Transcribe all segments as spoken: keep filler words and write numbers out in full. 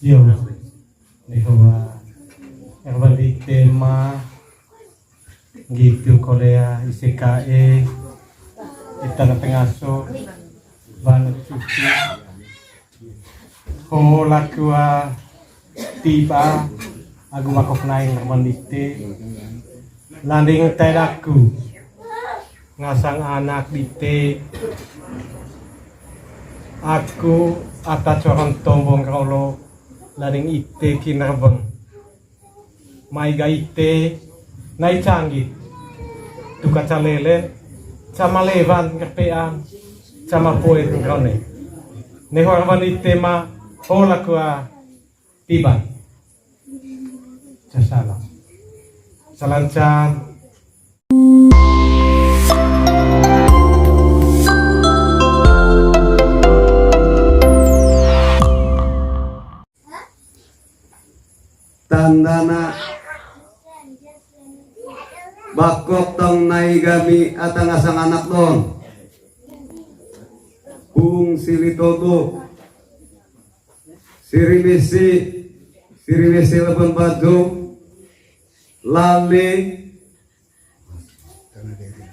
Yo, neho wa, erwandi tema, gitu kolea, ise kae, ita na tengaso, banget cucu. Ho lakua tiba, agu bakok naing erwandi te. Landing tai daku. Ngasang anak dite. Aku ata coron tombong rolo, laning ite kinerbeng. Mai ga ite, nai canggit. Tuka calele, cama lewan ngerpean, cama poet ngerone. Neho erwandi tema, ho lakua tiba. Casalam. Salam can. Tandana bakok tong nai gami ata ngasang anak don. Bung sili todo. Siri misi, siri misi lepen baju, lali,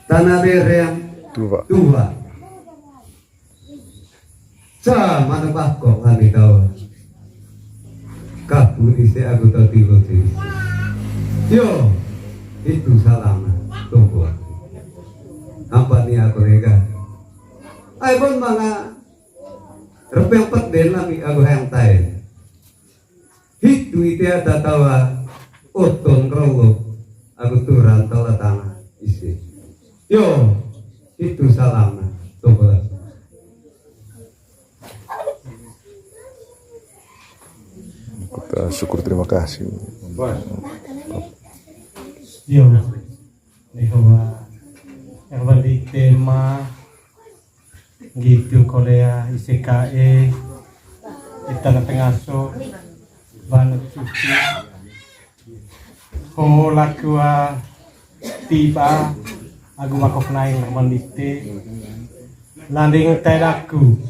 tana dereng, tuba. Tuba. Ca mana bakok kami tahu. Kapu isi aku tau tiba sih. Yo, itu salam tunggu. Apa ni aku nega? Ai bon manga Repeng pet den lami agu hayang tae. Hitu ite ata tawa oton rolo agu turan tala tanga isi. Yo, hitu salam na. Coba. Kita syukur, terima kasih. Yo. Neho wa, erwandi tema, gitu kolea, ise kae, ita na tengaso, banget cucu. Ho lakua tiba, agu bakok naing erwandi te. Landing tai daku.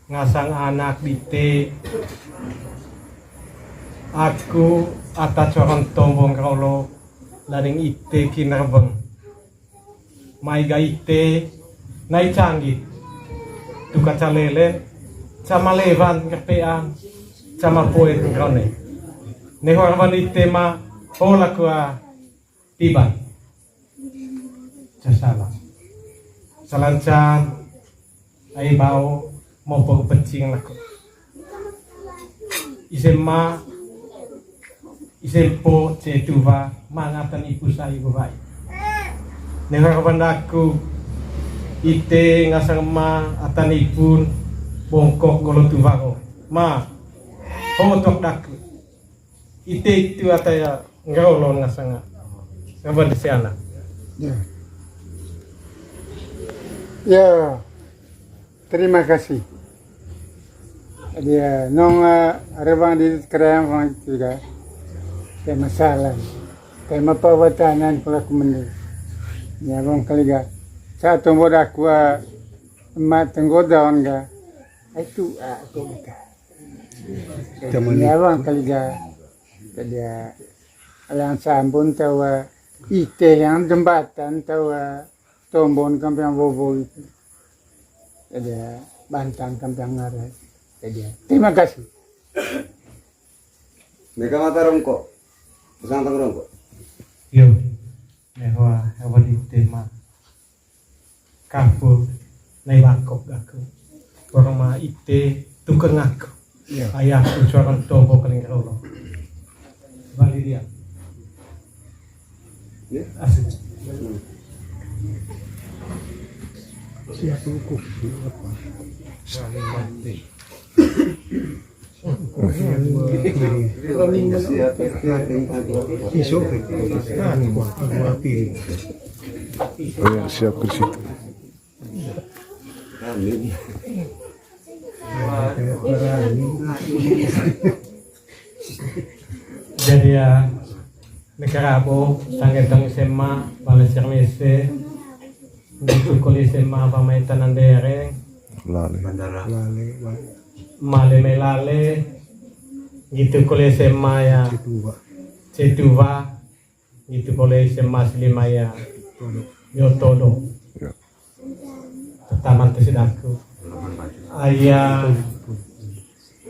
Ngasang anak dite. Aku ata coron tombong rolo, laning ite kinerbeng. Mai ga ite, nai canggit. Tuka calele, cama lewan ngerpean, cama poet ngerone. Neho erwandi tema, ho lakua tiba. Casalam. Salam can. Ai bao, mopo pecing lako. Ise ma, ise po, ce tuwa, mangatan ipu sai buhai. Neho wa daku, ite ngasang ma, atan ipun, bongkok golo tuwa ko. Ma, ho tok daku. Ite itu ata ya ngerolo ngasanga. Apa di sana? Ya. Ya. Terima kasih. Dia nong, eh, rebang di kerayang bang tiga. Tema salam. Tema pawatanan pelaku mende. Ya bang kaliga. Satu modal kua emak tenggodaon ga. Itu aku buka. Temen. Ya bang kaliga. Jadi, eh, alang sambun tawa, eh, ite yang jembatan tawa, eh, tombon kampiang bobo itu. Jadi, eh, bantang kampiang ngarai. Jadi, eh, terima kasih. Mega mata rongko. Pesantang rongko. Yo. Neho wa, hewan ite ma. Kapu, nai bangkok aku. Orang ma ite tukang aku. Iya. Ayahku seorang toko keling rolo. Bali dia. Ya. Asik. Siapa hukum? Apa? Saling mati. Oh ya, siap kursi. Jadi ya, nekarabo, sanggetong S M A, bale sirmese, di tukul S M A, pamaitan andere, lale. Lale, lale. Male melale, Nggitu kole S M A ya. Cetuwa. Nggitu kole S M A Silimaia. Miotodo. Pertama tu sidaku. Aya.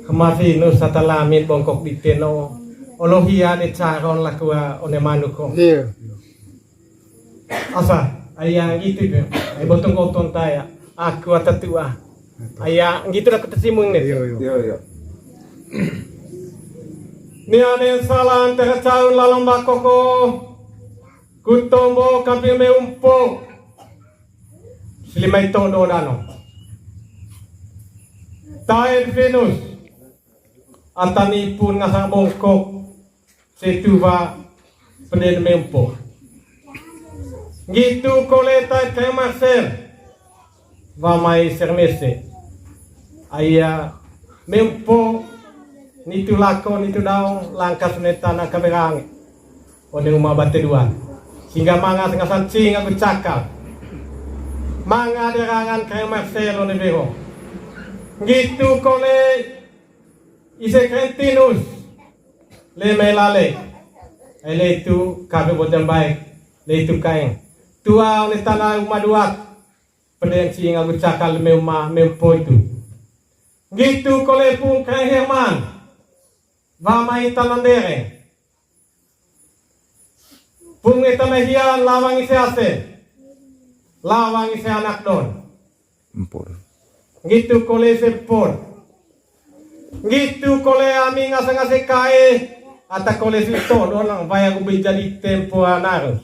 Kemafi nu sata lamit bongkok di teno. Olohia de caron lakua one manuk ko. Asa, aya nggitu de. Ai botong-botong taya. Aku ata tua. Aya nggitu dah ketesimung nih. Iya, iya. Nia nen salan tera caun lalong bakoko. Kutombo kampi meumpo. Silimai tondo dano. Taed Venus. Atani pun ngasang bongkok. Setuwa penden mempo. Nggitu kole taed kae Marcel. Wamai sermese. Aya mempo nitu lako nitu daong langkas ne tana kaberange. One uma bate duan. Singga manga sengasan cing aku cakap. Manga derangan kae Marcel one bero. Nggitu kole ise Kentinus. Leme lale. Ele itu kabe bojan baik. Le itu kaeng. Tua one tana uma duat. Penden cing aku cakap leme uma mempo itu. Nggitu kole pung kae Herman. Wamai tana ndereng. Pung eta mehia lawang ise ase. Lawang ise anak don. Empur. Nggitu kole sempur. Nggitu kole ami ngasa-ngasa kae. Ata kole sito don lang waya ku bija di tempo anarus.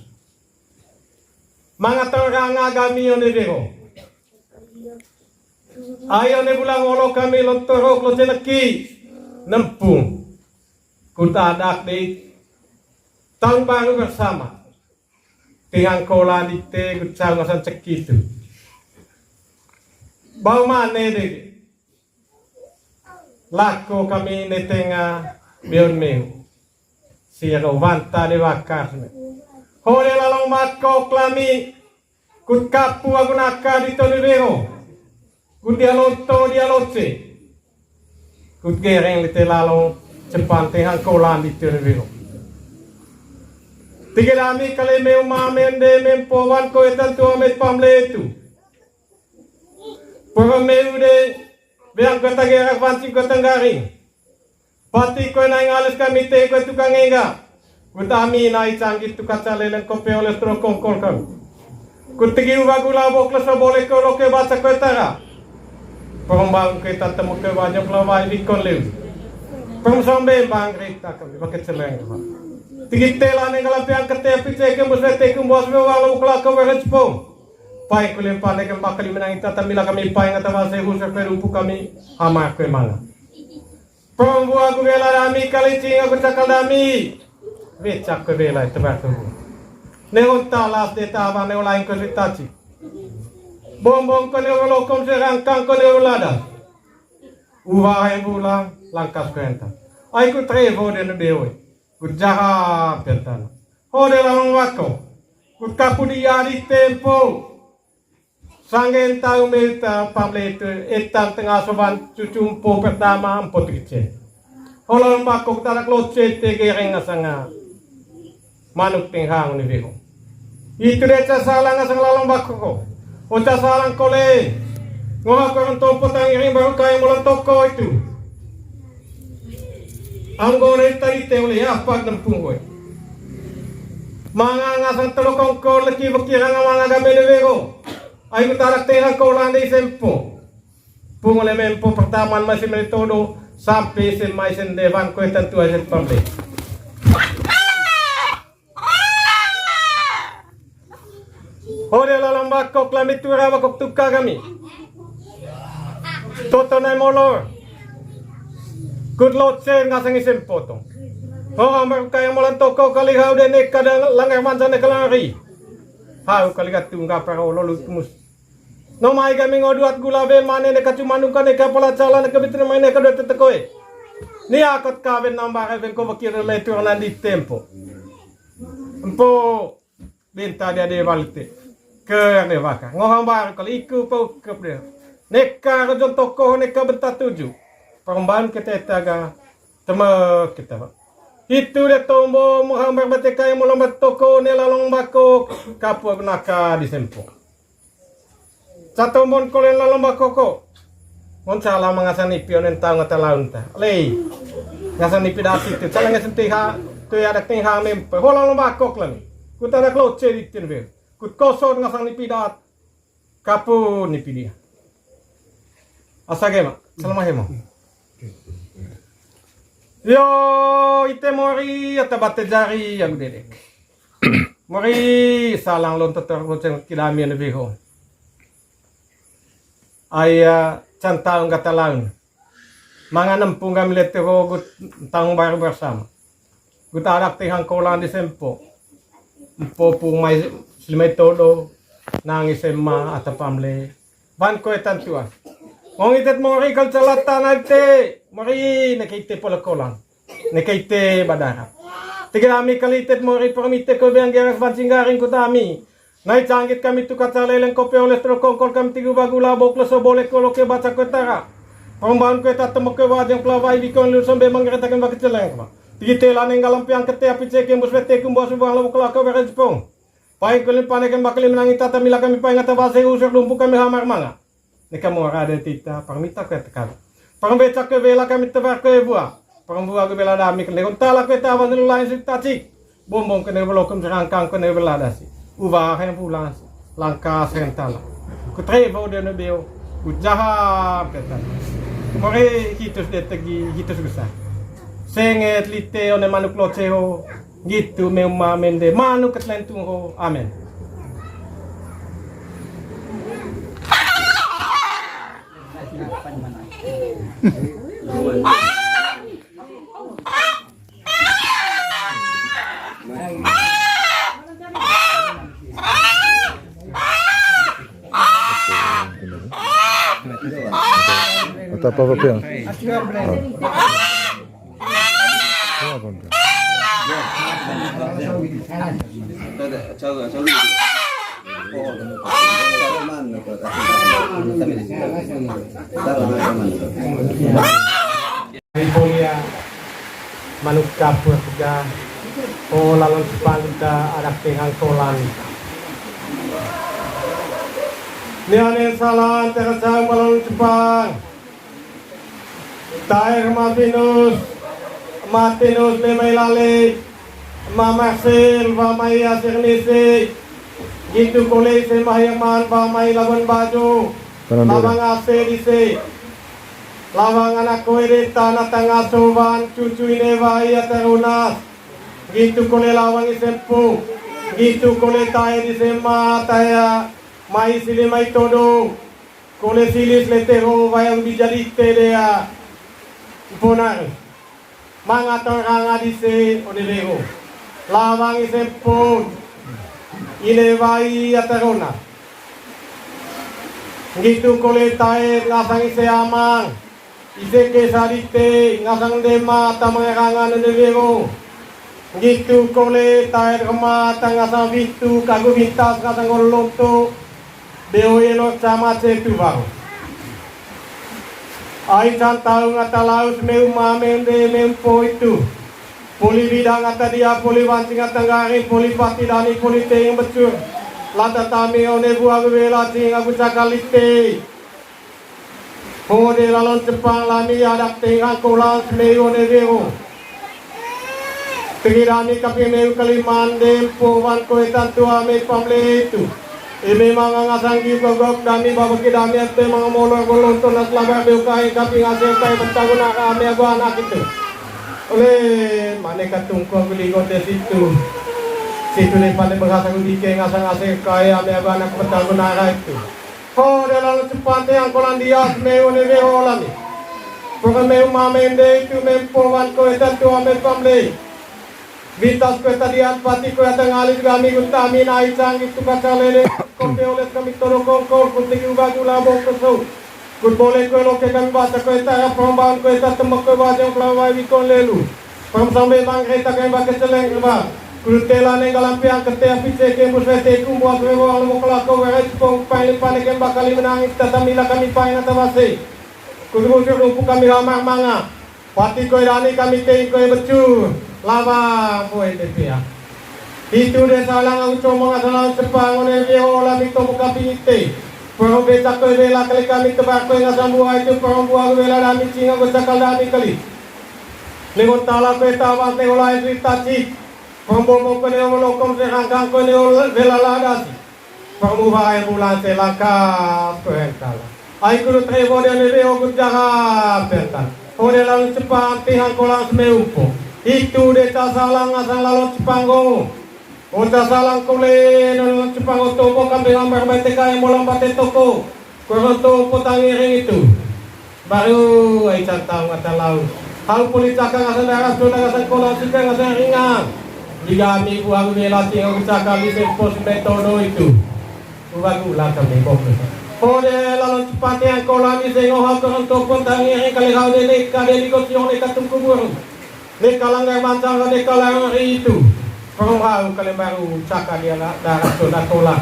Manga terang agami one bero. Ayo ne bulang olo kami lontorok lo ceneki. Nempung. Kutadak di tahun baru bersama. Tingang kola di te kucau ngasan ceki tu. Bau mane de. Lako kami ne tenga beon meu. Siro wanta de wakas ne. Hole lalong mako klami. Kut kapu agu naka di toni bero. Kut dia lonto dia loce. Kut gereng di te lalong cepan te hangkolan di toni bero. Tiga dami kali meu mamen de mempowan ko etan tua met pamle itu. Poro meu de beang kota gerak pancing kota garing. Pati koe nai ngalis kami te koe tukang engga. Kut ami nai canggih tu kaca leleng kope oles tro kongkol kami. Kut tigi uwa gula bok lesa bole koe loke baca koe tara. Pembangun koe tatemu koe wajab lawai bikon leu. Pemsombe bang rita kami bake celeng. Tigi tela neng kalampiang kete pice ke musle te kumbos me walo kela koe were cepong. Pai kulim pande kem bakali menang ita tamila kami pai ngata mase husir koe rumpu kami hama koe manga. Pembua ku bela dami kalicing aku cakal dami. Becak ke bela itu batu. Neo talas de taba neo lain ke sitaci. Bombong ke neo lokom serangkang ke neo lada. Uwa hai bulang langkas ke enta. Aiku trevo de ne bewe. Ku jaha pertana. Hode lalong wako. Ku kapudi ari tempo. Sanggen tau meta pamle itu etan tengah soban cucumpo pertama empo tikice. Holong bakok tarak loce te gereng ngasanga manuk tenghang ni beho. Itu de ca salang ngasang lalong bakok ko. O ca salang kole. Ngoha korong tompo tang iring baru kae mulan toko itu. Anggone tadi te oleh apa nempung koe. Manga ngasang telokong ko leki bekirang manga gambe de beho. Ai ku tarak tera ko lande sempo. Pungole mempo pertaman masih metodo sampai sen mai sen dewan koe tentu aja pamle. Hode lalong bakok lambi tura bakok tuka kami. Toto nai molor. Kut lot sen ngasang isen potong. Ho ambar kaya molan toko kali hau de neka langgar manca neka langari. Hau kali gatu ngga para olo lutumus. No mai kami ngoduat gula be mane ne kacu manungka ne kapala cala ne kebitri mai ne kedua tetekoe. Ni akot kawen nambare bengko bekir le turunan di tempo. Empo benta dia de balite. Ke ne baka. Ngohang baru kali iku pau kep dia. Neka rojon toko neka benta tuju. Peremban ketetaga. Temek kita, Pak. Hitu de tombo, Muhammad bate kai, mulam bat toko, nela long bako, kapu naka disempo. Satombon kolen lalomba koko. Mon sala mangasan ipi onen tau ngata laun ta. Lei. Ngasan ipi dasi tu. Sala ngasan tiha. Tu ya dak tiha mempe. Ho lalomba kok lan. Kut ada kloce di tin be. Kut kosot ngasan ipi dat. Kapun ipi dia. Asa gema. Selama hemo. Yo, ite mori, ata bate jari, ya dedek. Mori, salang lonto tergoceng kidami anu biho. Aya cantang gata laun. Mangan empung kami lete ho gut tahun baru bersama. Gut arak tihang kolan disempo. Empo pung mai silimai todo. Nangis ema ata pamle. Ban koe tantua. Ngong itet mori kal calata naite. Mori neke ite pola kolan. Neke ite badara. Tiga ami kali itet mori permite koe beang geras bancing garing kutami. Nai canggit kami tukat saleleng kopi oles terus kongkol kami tigu bagu labok leso boleh kolo ke baca koe tara. Perembaun koe tatemek koe wajang pelawai bikon liur sombe manggeretakan baki celeng. Tigi tela nenggalam piang kete api ceke mbus wete kumbo subang lawuk kelaka bere jepong. Paing kulin panekan bakali menangi tata mila kami paing ata base usur lumpu kami hamar manga. Neka mora de tita, parmita kue tekala. Parmbeca kue bela kami tebar kue bua. Parmbua kue bela dami kene kontala kue tawan dulu lain si tacik. Bombong kene belokum serangkang kene bela dasi. Ubah yang pulang langkah sentala. Kutre bau de ne beo. Ujaha petan. More hitus de tegi, hitus besar. Senget lite one manuk loceho. Gitu, meu ma mende, manu ketlentung ho. Amen. Atau apa-apa ya? Ripolia manuk kapur tiga. Oh, lalon sepanta arak tengah kolan. Nianen salah terasa balon sepang. Tair ma Pinus, ma Pinus lemai lale, ma Marcel, wa mai asir nise, gitu kole se mahiaman, wa mai lawan baju, lawang ase dise, lawang anak koe de tanah tangah soban, cucu ine wa ia terunas, gitu kole lawang isempu, gitu kole tae dise ma taya, mai sili mai todo. Kole silis lete ho wayang bijari tedea. Mponar. Mangator ranga dise one leho. Lawang isempun. Ine wai atarona. Ngitu kole tae ngasang ise amang. Ise ke sarite ngasang dema tamang ranga one leho. Ngitu kole tae rema tangasang witu kagu bintas ngasang olonto. Beo yelo sama ce tubang. Ai cantau ngata laus meu ma mende mempo itu. Poli bidang ngata dia, poli wancing ngata ngari, poli pati dani, poli teing becur. Lata tami one bua bebe lacing agu cakal ite. Hode lalon cepang lami adak tengah kolang semeu one beo. Tegi dami kapi meu kaliman dempo wan koe tantua me pamle itu. Eme manga ngasang giu gogok dami babaki dami ate manga molor golonto nas laba beo kai kapi ngase kai bentagun aka ame agu anak itu. Ole mane katungko guli gote situ. Situ ne pande berasa gudike ngasang ngase kai ame agu anak bentagun aka itu. Ho dalam cepate angkolan dias meu ne weho lami. Pokok meu ma mende itu mempo wan koe tantua me pamle. Vitas koe tadian pati koe ata ngalit kami gutami nai canggi tuka calele. Kopi oles kami toro kongkol kunti gula gula bongkos. Kut bole koe loke kami baca koe tara pambangun koe tatemek koe wajang pelawai wikon lelu. Pam sambe mang kereta kami bake celeng kema. Kut tela neng galampiang kete api ceke mbus wete kumbu asu wewo ang lemo kelako were cipong pain lipane kembak kali menangis tatamila kami pain atabase. Kut ngusur lumpu kami lamar manga. Pati koe dani kami tei koe becu, lawa koe tepia. Hitu de salang au comong asal au cepang one rio lami tomo kaping ite. Porong beca koe bela kali kami tebak koe ngasang buah itu porong buah bela dami cinga becakal dami kali. Nengon tala koe tawas nengon lain cerita cik. Porong bobo koe nengon lokom serangkang koe nengon bela ladasi. Pangubahai bulan selaka perentala. Ai kudu trebo dia nebe ogut jaga perentala. Ode lalu cepang tihang kolang semeupo. Itu de casalang asang lalu cepang go. O casalang kole lalu cepang go tobo kambe lambar bate kai molang bate toko. Koronto potang iring itu. Baru ai cantang mata lau. Hau puli cakang asang daras, dona asang kolang, sika asang ringan. Digami buang bela tinggal cakang di sempos metodo itu. Ubagu lakam di bok. Pode lalu cepat yang kolang di sengo hau koronto potang iring kali hau dene kade di kosiong deka tungku burung. Neka langgar mancang, neka langgar itu. Perung hau kalembaru caka dia na darat so dakola.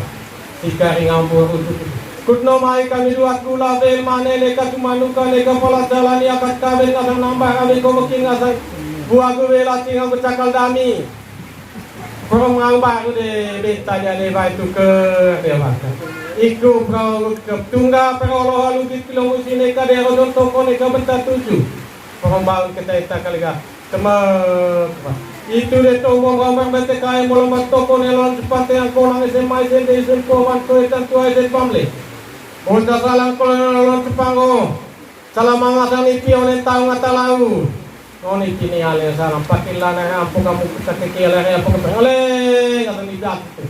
Tiga ringan buru tutu. Kutno mai kami dua kula be mane neka tumanuka neka pala jalani akat kabe ngasang nambah kami komekin ngasang. Buah gue lati nganggo cakal dami. Perung ngambaru de beta dia de bai tuker dia makan. Iku perung ke tungga perolo halu bit kilo musi neka de rodon toko neka beta tujuh. Perung baru kita ita kali ga. Teman, itu de to uang gambar B T K M bola empat toko nelon cepat yang kolang S M A S M P S M P wan koe tantu aja pamle. Bocah salang kolang nelon cepang go. Salam mangasan ipi one tau ngata lau. Noni kini ale salam pakilan ampung kamu kita kiki ale ampung kamu ale ngata ni jatuh.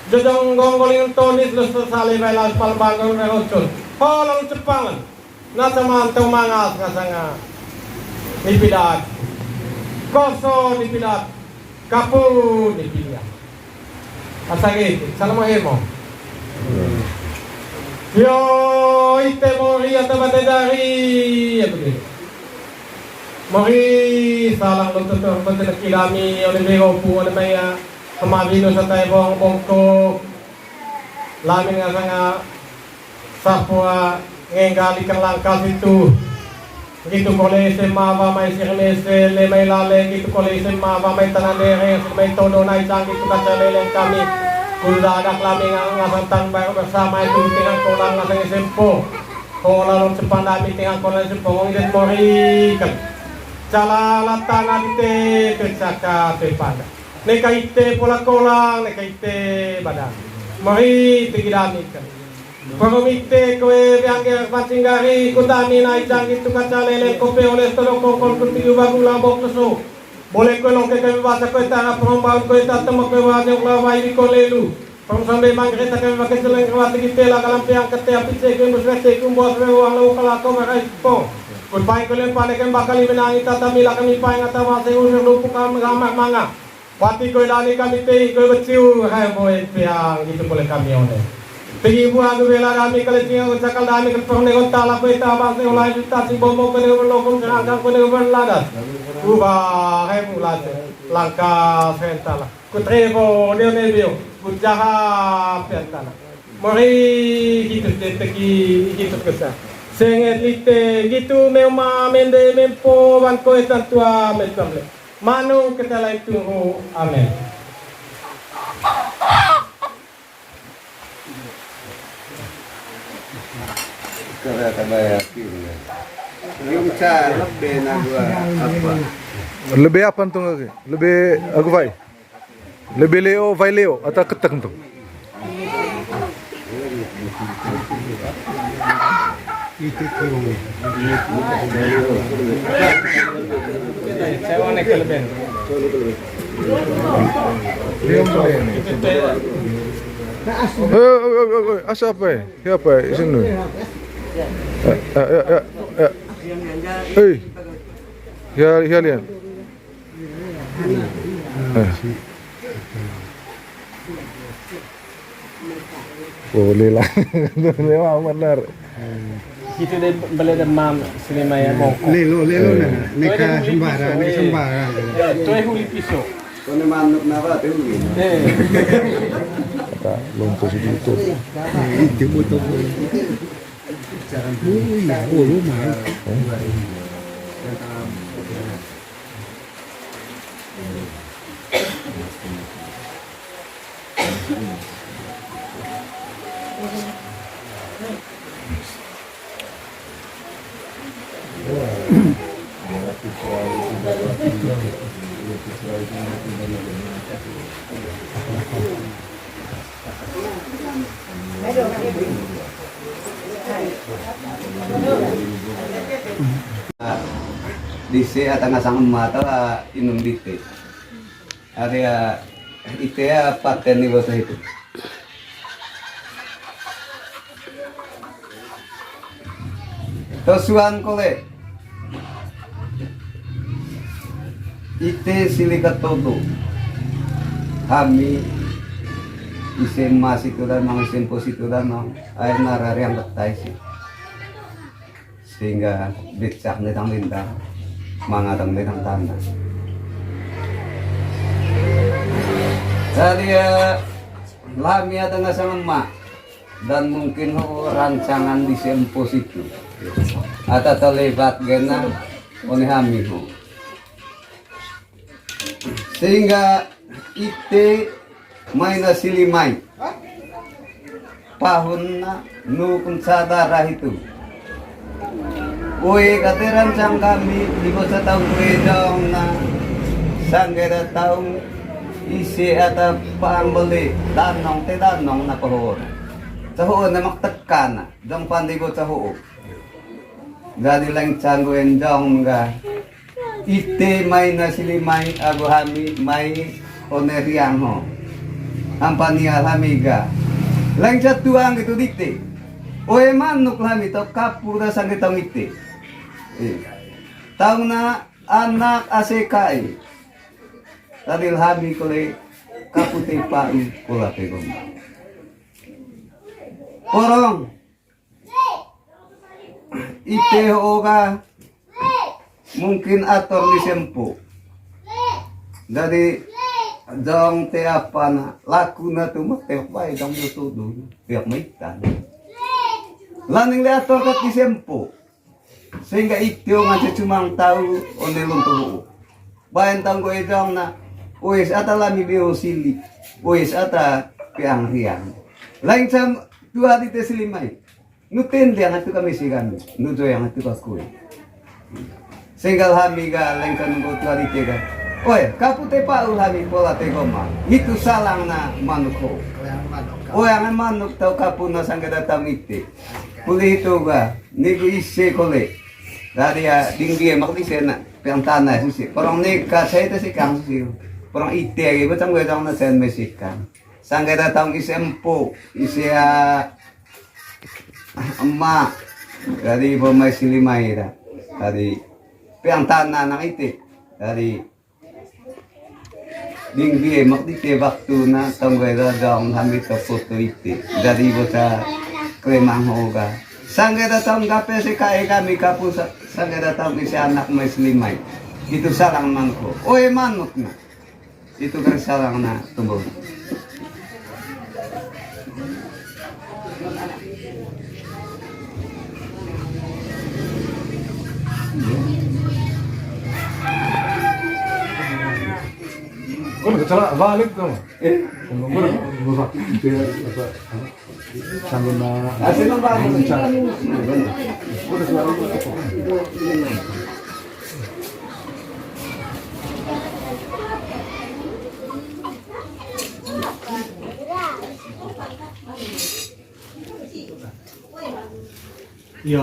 Jojong gonggoling tonis lus sale bae las palbangon rocun. Holong cepang. Nasa mantau mangas ngasanga nipidat. Koso nipidat. Kapu nipidat. Asa gitu. Salam hemo. Yo, ite mori ata bate dari. Ya begitu. Mori salam lo tutur bate kilami oleh bego pu oleh maya. Kemari dosa tai bong bongko. Lamin ngasanga Sapua ngenggal ikan langkas itu. Gitu kole S M A wa mai sirmese le mai lale gitu kole S M A wa mai tanah dere mai todo nai cang gitu kaca leleng kami. Kuda adak lami ngasang tang baru bersama itu tinggal kolang ngasang S M P. Kolang cepandami tinggal kolang S M P ngong idet mori kan. Cala latana dite kecaka tepanda. Neka ite pola kolang, neka ite badan. Mori tigidami kan. Pangomite koe biangge pancing gari kutami nai janggi tuka calele kope oles todo kongkon kuti ubagu lambok keso. Bole koe longke kami baca koe tara pangombaun koe tatema koe wajong lawai di kolelu. Pangsambe manggereta kami pakai celeng kewati kita lah kalampiang kete api cek kembus kete kumbos wewang lau kalako makai pong. Kut paing koe lempane kembakali menangi tatami lah kami paing atama seusir lumpuk kami gamak manga. Pati koe dani kami tei koe beciu, hai boe piang gitu pole kami one. Tegi bua gue bela dami kali tinga gue cakal dami ke pernah nego tala koe tabang teh olai juta si bomo koe nego berlokom serangkang koe nego berladas. Ubah hai mulase langkah sentala. Kutrebo dia nebio kujaha piantala. Mori gitu tegi gitu kesa. Senget lite gitu meuma mende mempo wan koe tantua metamle. Manu kita lai tunggu. Amin. Kaya tabaya kiri. Yung sa lebih na dua apa? Lebih apa tuh lagi? Lebih aku vai. Lebih leo, vai leo, atau ketek tuh. Eh, eh, eh, eh, eh, asa apa ya? Siapa ya? Sini dulu. Ya, ya, ya, ya, ya. Hei. Ya, ya, lihat. Eh. Boleh lah. Boleh lah, benar. Gitu deh, boleh demam, selima ya, bongkok. Lelo, lelo, eh, nah. Neka sembarang, neka sembarang. Eh, toe huli piso. Kone manuk napa tuh? Eh. Kata lonto segitu. Eh, itu motor. Ui, oh, lumayan. Eh? Dise ata ngasang ema ata inung dite. Ari ya, ite ya paten ni bota itu. Tosuan kole. Ite sili katodo. Hami ise ema situ danong, ise empo situ danong. Ai nara riang betai si. Sehingga becak ni tang lintang, manga tang lintang tanah. Jadi ya, hami ata ngasang ema. Dan mungkin ho rancangan dise empo situ. Ata terlibat gena one hami ho. Sehingga ite mai na sili mai. Pahun na nukun sadara hitu. Ue kateran sang kami, ibu sataung kue dong na. Sangge da taung ise ata paang beli danong te danong na pahun. Caho na mak tekana, dong pandi bo caho. Jadi leng canggu enjong ga. Ite mai na sili mai agu hami mai one riang ho. Ampa nia hami ga. Leng catuang gitu dite. Oe manuk hami tau kapu da sangge taung ite. Eh. Taung na anak ase kai. Tadil hami kole kapu te pai kola te gom. Porong. Ite ho ga mungkin ator ni sempo. Jadi dong te apa na laku na tu mah teok bai dong tu tudu teok maitan. Laning le ator kat ni sempo. Sehingga ite ho ngaca cumang tau one lonto ho. Baen tanggo edong na. Oes ata lami beo sili. Oes ata peang riang. Lain sam tua di te sili mai. Nu tende yang atu kami si kami, nu jo yang atu ka kue. Senggal hami ga lengkan nunggu tua di tega. Oe, kapu te paul hami pola te goma. Itu salang na manuk ho. Oe, angan manuk tau kapu na sangga datang ite. Puli itu ga, nigu ise kole. Dari ya, dinggi emak di sena, piang tanah sisi. Porong neka, saya itu si kang sisi. Porong ite lagi, betang gue dong na sen mesikan. Sangga datang ise empu, ise, ah, Ema, dari pemai silimai da. Dari piang tanah nang ite. Dari ding bie mak dite waktu na tonggo da dong hami to foto ite. Dari bota klemang hoga. Sangga datang gape se kae kami kapu sa-, sangga datang ise anak mai silimai. Itu salang mangko. Oe manuk na. Itu kan salang na tumbuh. Kan kecelak balik tuh. Eh? Tunggu, tunggu, tunggu, tunggu. Sambil na-, asli nang balik. Udah suara. Iyo,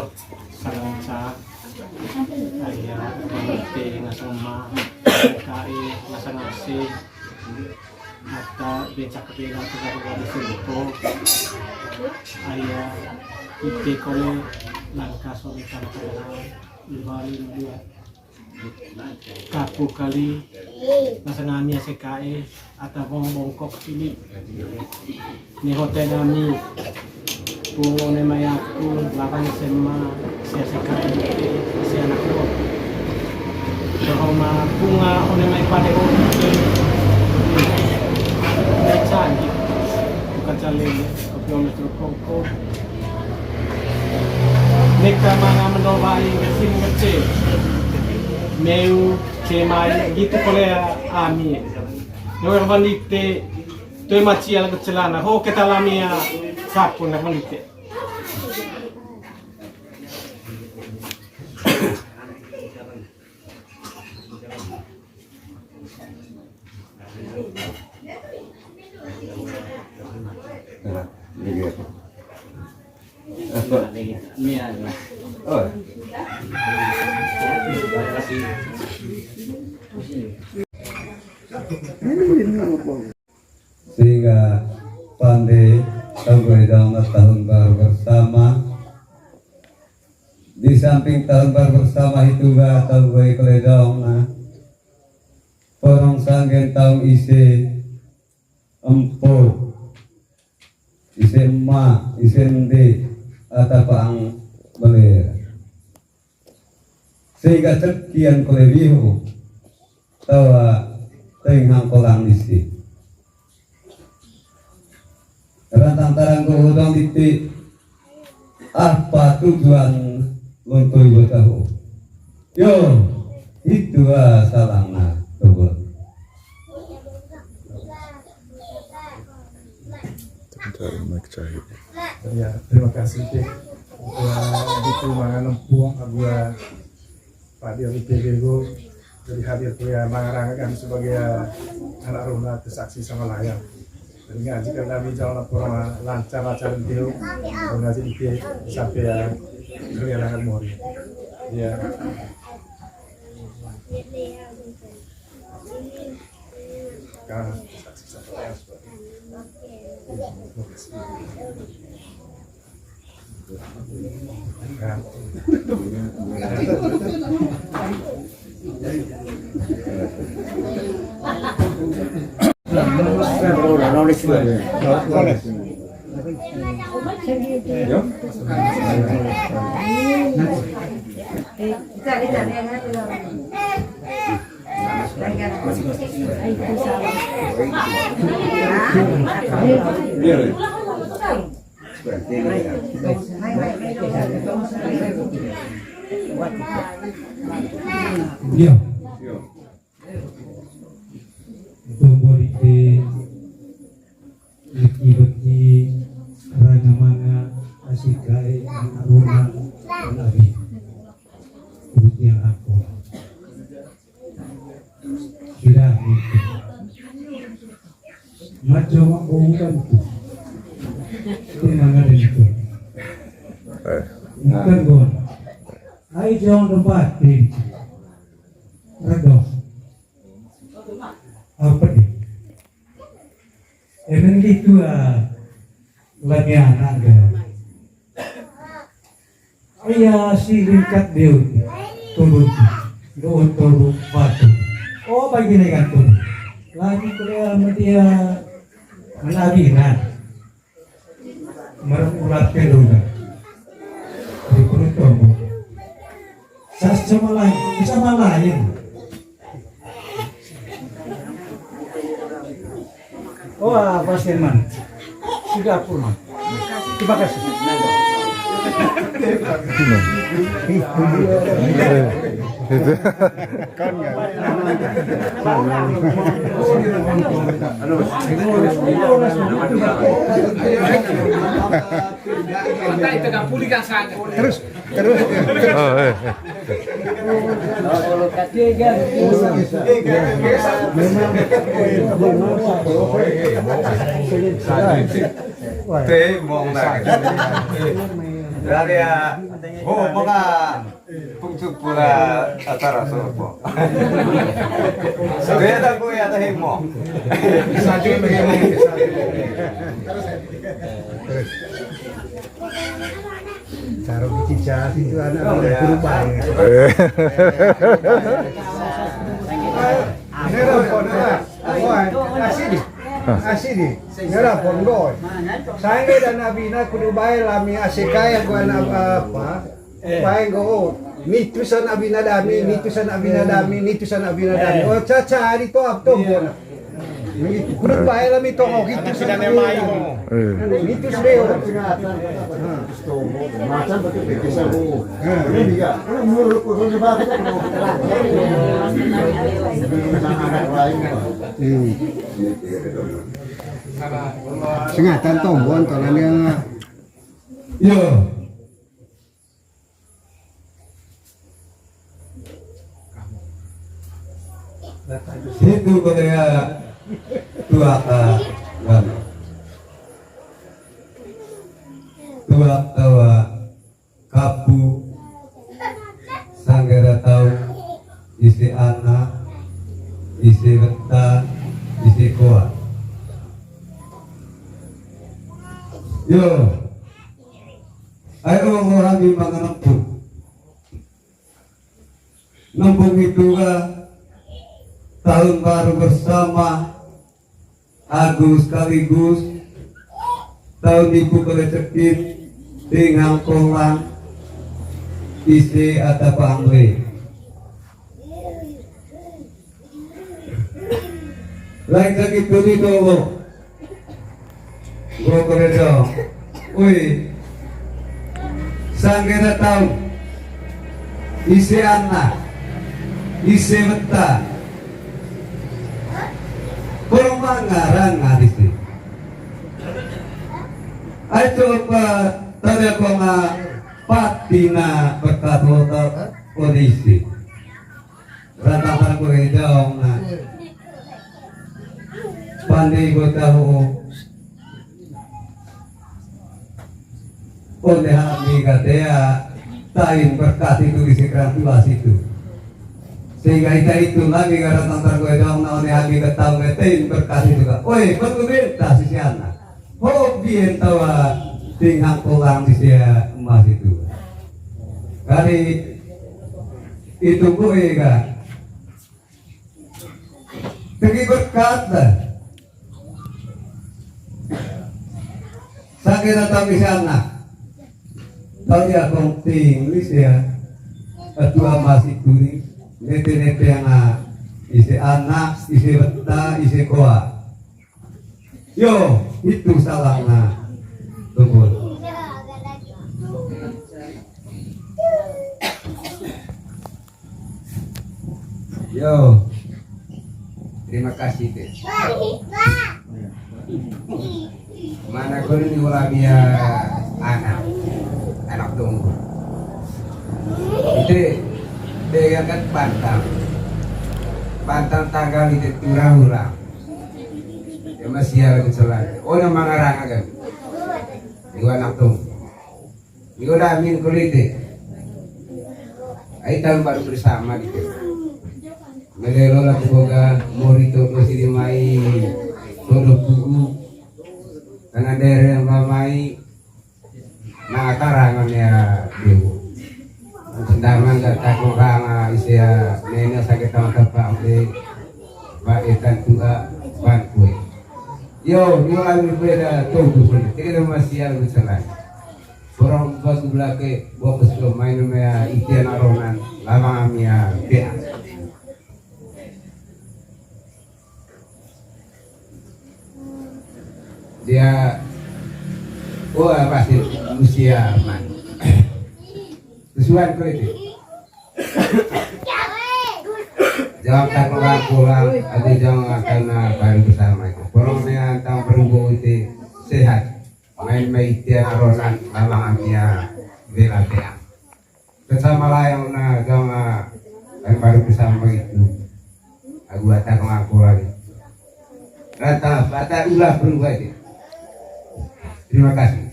salam sa. Aya, pamite ngasang ma, kae ngasang ase. Ata becak bela tegak gadi sento. Aya, ite kole langka sore tanah padahal. Ibali dia. Kapu kali, ngasang ami ase kae, ata bong bongkok sili. Ni hotel ami, pungo ne mai aku, lawan S M A, sia ase kae, sia anak lo. Bahwa ma punga one mai pade o, mai canggih, bukan calele, tapi ono truk kongko. Neka mana mendolai mesin ngece. Meu cemai gitu kole ami. Nyower bandite Toe macia la kecelana, ho keta lamia sapun na melite. Sehingga pande tau gue dong tahun baru bersama. Di samping tahun baru bersama itu ga tau gue kole dong, nah, porong sanggen taung ise empu, ise ema, ise ende, ata paang bele. Sehingga cekian kole wihu tawa teng hang kolang isi. Rantang tarang ko udang titik apa tujuan lontoi bertahu. Yo, itu ah salangna tobel. Sebentar, mic cahit. Ya, terima kasih, Cik. Gua gitu mangan empung, gua hadir di P G Go. Jadi hadir ku ya mangarang kami sebagai anak runa tersaksi sama layar. Dan ngaji kan kami jauh lapor lancar acara itu. Ngaji di P sampai ya kalian akan mori. Ya. Kan tersaksi sama layar. Iya. Tombo dite beki-beki ranga manga asik kae anak ruma anak abi. Putih yang aku. Sudah gitu. Maco mak bukan tu. Tenang ada itu. Bukan gon. Ai jong tempat di. Redoh. Apa di? Emang gitu ah. Lagi anak ga. Iya, si lingkat dia. Turun. Doon turun batu. Oh, bagi ni kan turun. Lagi kuliah sama dia. Mana abi kan? Merem ulat kedua. Di perut tombol. Sas sama lain, sama lain. Wah, Pak Sirman. Sudah pulang. Terima kasih. Terus, terus. Oh, eh, eh. Te mong na. Dari ya, oh, maka pengcuk pula acara sopo. Beda ku ya tadi mong. Cara bikin jahat itu anak udah berubah ya. Eh. Nera pon, nera. Wah, asli di. Asli di. Nera pon, boy. Saya dan Abina kudu bae lami asik kae gua anak apa? Bae go. Nitu sana Abina dami, nitu sana Abina dami, nitu sana Abina dami. Oh, caca di to ap to bona. Menurut bae lah mito, oh, gitu sih. Eh. Gitu sih. Macam betul bisa bu. Ini dia. Menurut kursus baru. Hmm. Sengatan tombon, tolong yang. Yo. Situ ko dea tuaka, kan. Tuak tawa kapu, sanggar taung, ise ana, ise weta, ise koa. Yo, ayo mo hami manganempung. Nempung itu ka tahun baru bersama, agu sekaligus tahun ibu kelecepit, tinghang kolang, ise ata pamre. Lain sakit dulu dulu. Gua kore dong. Ui. Sangge datang. Ise ana, ise weta. Kurang mangarang ngadisi. Ai coba tanya ko nga patina berkat hotel kondisi. Rata-rata ko daong na. Pandai ko tahu. Onde hami katea tain berkat itu di sekarang tuas itu. Sehingga ita itu lagi rata-rata ko daong na onde hami ketahu tain berkat itu ka. Oi, perlu benta sisi anak. Hobi entawa tinghang kolang di sia emas itu. Kali itu kue ka. Tegi berkat dah. Sakira tahu di sana. Tahu ya kong ting di sia. Ketua emas itu ni. Nete-nete anak. Isi anak, isi weta, isi koa. Yo, itu salahna. Tunggu. Yo. Terima kasih, Teh. Mana ko ni ulah mia anak. Anak tunggu. Itu, Teh, yang kan pantang. Pantang tanggal itu turang-urang. Ya, masih ada kesalahan. Oh, yang mangarang akan. Dua anak tuh. Ni udah amin kulite. Ai tahun baru bersama gitu. Melelo lah boga mori todo sini mai todo pugu. Karena daerah yang mamai na karangan ya dewo. Sedangkan gak takut kang isi ya nene sakit tahun tepak udah. Ba ikan tua ban kue. Yo, ni ulah amin kue dah tuh tuh. Jadi masih yang bersama. Orang bagu belake, bokes lo main mea itian aronan, lamang amia bea. Dia, oh, pasti musia man. Kesuan ko itu. Jawab tak pulang-pulang, atau jangan akan baru bersama itu. Orang ni antang berumbu itu sehat. Main mai tia aronan lamang amia bela bea. Bersama layang na agama dan baru bersama itu. Aku atas mengaku lagi. Rata, rata ulah berubah itu. Terima kasih.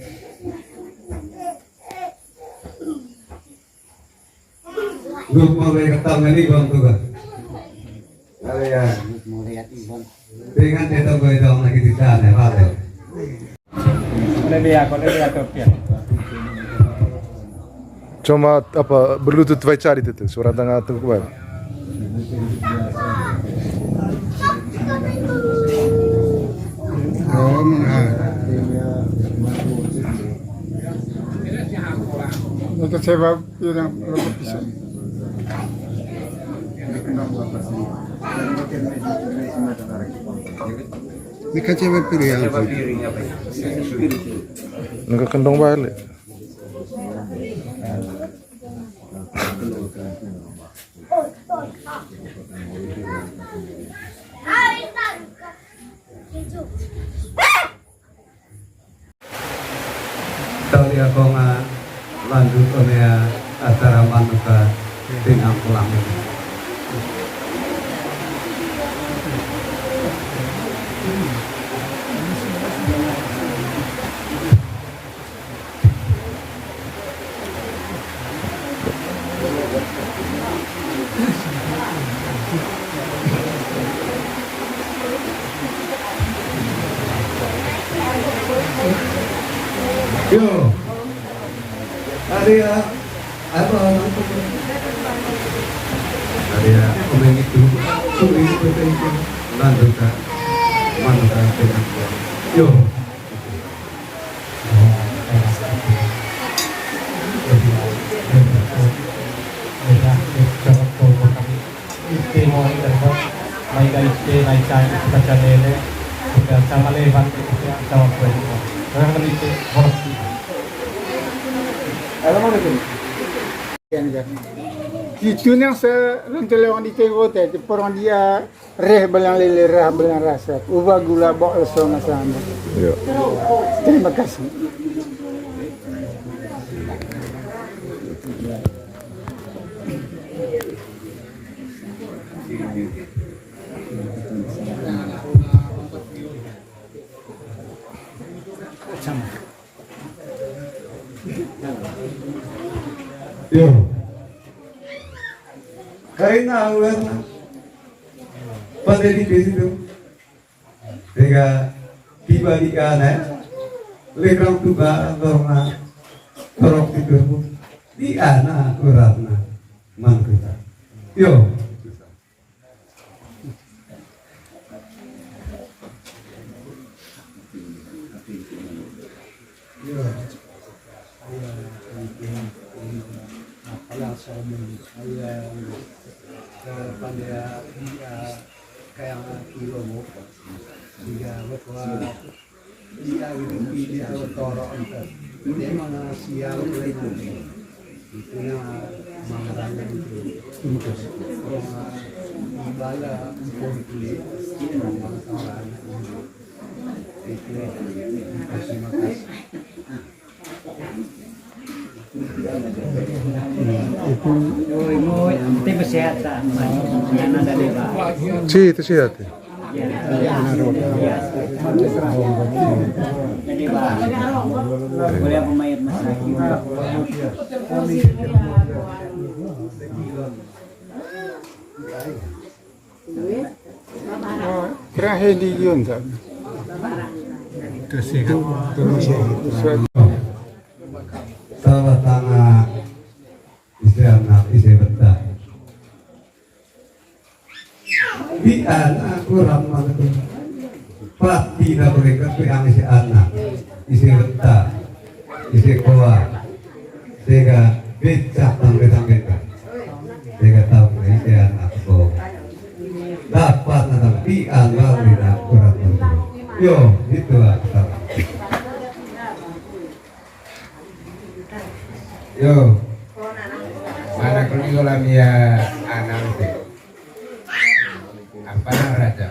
Grup mau dari ketang ini bang tuh kan. Kalau ya. Mau lihat nih bang. Ringan dia tahu gue dong lagi di sana, Pak. Lebih aku, lebih aku, ya. Cuma apa, berlutut baik cari itu, suara tengah tuh, Bang. Oh, nah. Itu sebab yang berlutut bisa. Ini kan cewek pilihan. Nggak kendong balik. Kong, ah, lanjut one, ah, acara manuka tinang pulang. Yo. Ada ya. Apa orang tu? Ada ya. Komen itu. Tu ini betul itu. Lanjut, Kak. Lanjut, Kak. Yo. Itu yang se-, runtuh lewat di tengok teh, di porong dia. Reh balang lele, rah balang rasat. Uba gula bok leso masamba. Iya. Terima kasih. Yo. Karena awalnya pada di situ. Tega tiba di kana, lekrang tuba torna torok tiga di ana urapna mantuta. Yo. Yo. Apalah sermon, apalah, eh, pada, eh, kayak kilo mau. Iya, betul. Iya, gitu, iya, betul. Dia mana sial, itu yang mangarang itu. Terima kasih. Kalau ibala, itu, itu, itu, terima kasih. Si, itu sehat. Terakhir di Yun, tak? Terus, terus. Salah tanga ise anak, ise beta. Di anak kurang mana tu. Pasti dah mereka tu yang ise anak, ise beta, ise koa. Sega becak tangga-tangga. Sega tahu ise anak ko. Dapat na tapi anak kurang mana tu. Yo, itu lah. Yo. Mana kami kolam ya anak teh. Apa nang raja?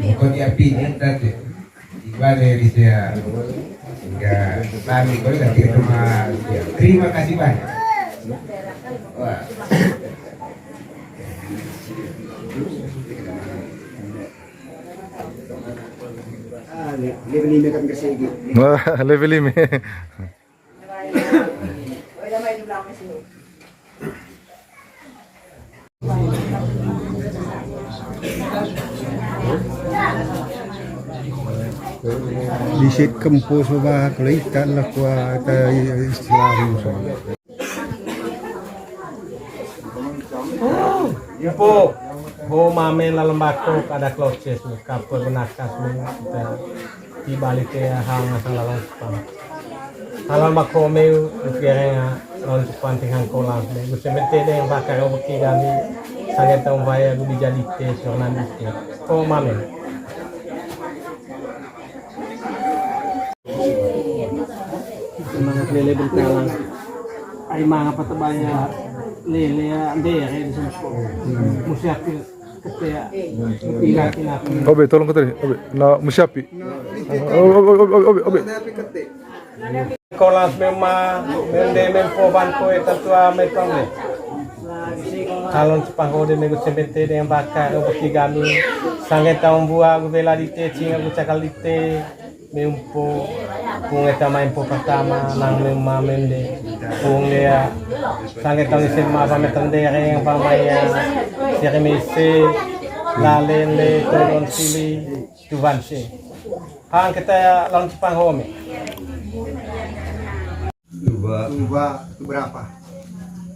Bukan dia pingin tadi. Tiba deh di dia. Hingga kami boleh lagi rumah dia. Terima kasih banyak. Wah. Ah, le-, level lima kan kasih lagi. Wah, level lima. Disit kempu suba, kalau ikan lah kuah, kita Islam suba. Ipo, ho mamen lalem bako kada kloces, kapur benakas, kita. Di balik ya, hal ngasang lalang sepang. Hal bako meu, ukirnya, lawan sepang tinggal kolang. Gue sebentar deh, bakar beki kami. Sangat tahu bahaya, gue dijadi tes, jurnal tes. Kok mamen? Semangat lele bentalang. Ai manga patebaya lele ya, ande ya, di sana. Musyakil, kete ya. Ila, ila. Obe, tolong kete, Obe. Na, musyapi. Obe, Obe, Obe, Obe, Obe. Kolas mema, mende mempo banko e tantua mepang le. Kalon cepang hode megu sempete dengan baka, beki gami. Sangge taung bua, gu bela dite, cinga gu cakal dite. Mempo, pung eta mempo pertama, nang mema mende. Pung lea, sangge taung isen ma, apa meteng dereng, apa maya. Seri mese, lalen le, tolon sili, tuban se. Hang kita lawan Jepang home. Tuba. Tuba itu berapa?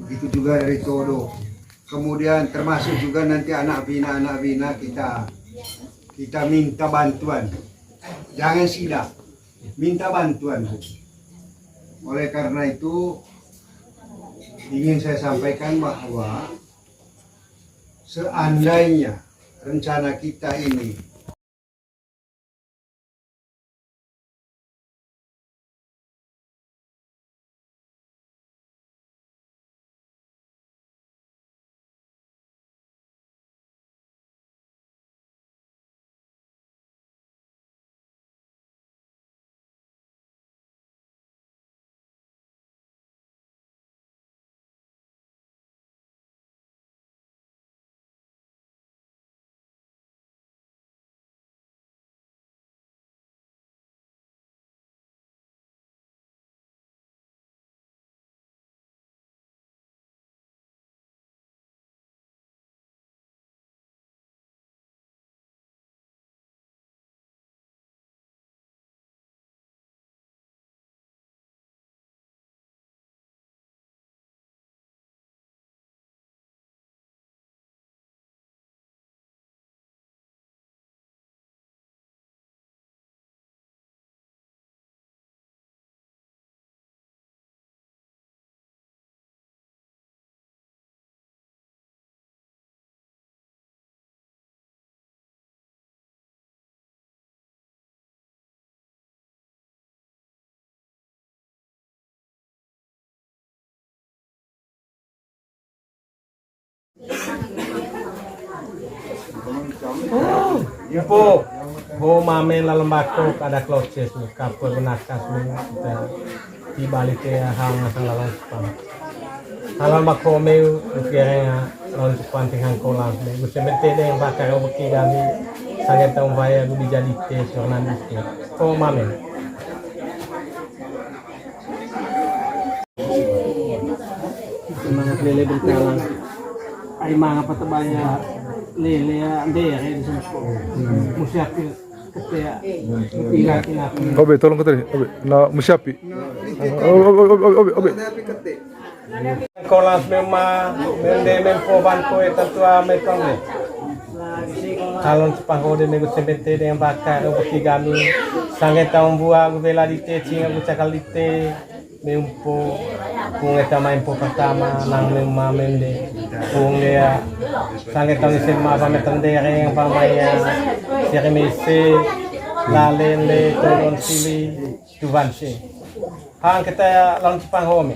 Begitu juga dari Todo. Kemudian termasuk juga nanti anak bina, anak bina kita, kita minta bantuan. Jangan sida, minta bantuan. Oleh karena itu, ingin saya sampaikan bahwa seandainya rencana kita ini Ipo, ho mame lalembako kada kloces, kapur nakas, kita di balik ya hal ngasang lawan Jepang. Hal ngasang bako meu, ukiarnya lawan Jepang tinggal kolam, me gusi mete deh bakar beki kami, sangat tahu bahaya gue dijadi tes, jurnalistik. Ho mame. Semangat lele berkalang. Ai manga patebaya lele ya, ande ya, kayak di sini. Musyafi, ketea, kepila, kinapi. Obe, tolong ketea. Obe, na musyafi. Obe, obe, obe, obe, obe. Kolas mema, mende mempo banko e tantua mepang me. Kalon Jepang hode megu sempete dengan baka, beki gami. Sangge taung bua, gu bela dite, cinga gu cakal dite. Mempo, pung eta mempo pertama, nang mema mende. Pung lea, sangge taung isen ma, apa meteng dereng, apa maya. Seri mese, lalen le, tolon sili, tuban se. Hang kita lawan Jepang home.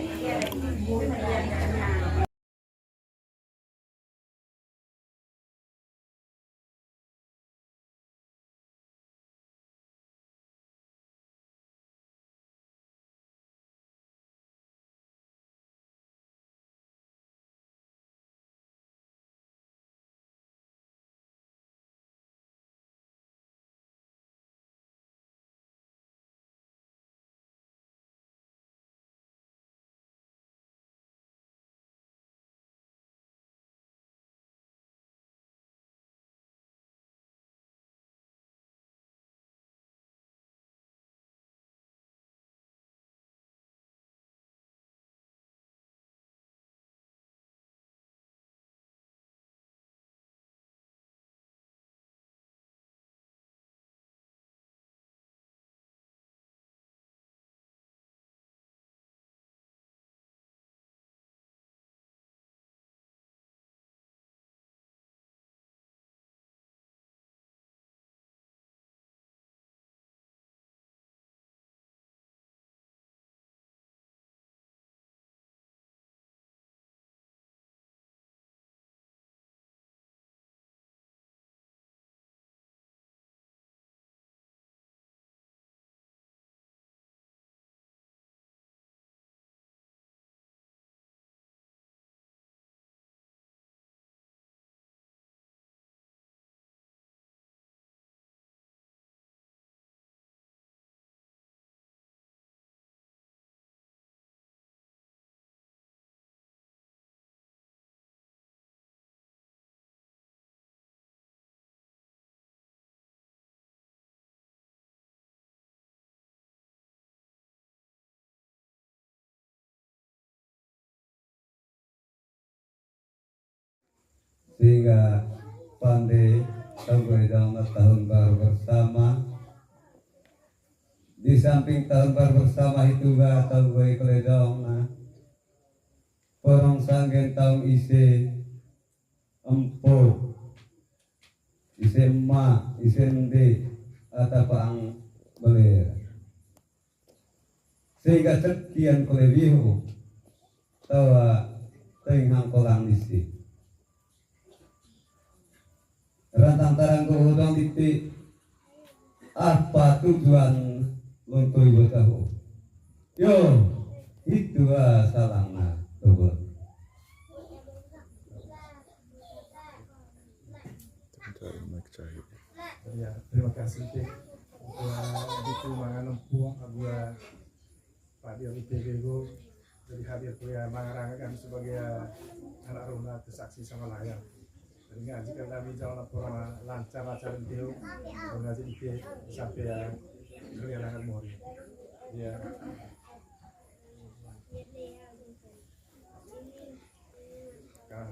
Sehingga pande tau gue dong tahun baru bersama. Di samping tahun baru bersama itu ga tau gue kole dong na porong sanggen taung ise empo, ise ema, ise ende, ata paang beler. Sehingga sekian kole wihu tawa teng hangkolang isi. Rantang tarang ko udang titik apa tujuan lontoi buat tahu. Yo, itu ah salangna tobot. Ya, terima kasih Cik. Gua di rumah nempung gua Pak Dio I P B go jadi hadir kuliah mengarang kami sebagai anak rumah kesaksi sama layar. Jadi ngaji kan kami jauh lapor lancar lancar itu ngaji di sampai ya kuliah lancar mori. Ya. Nah,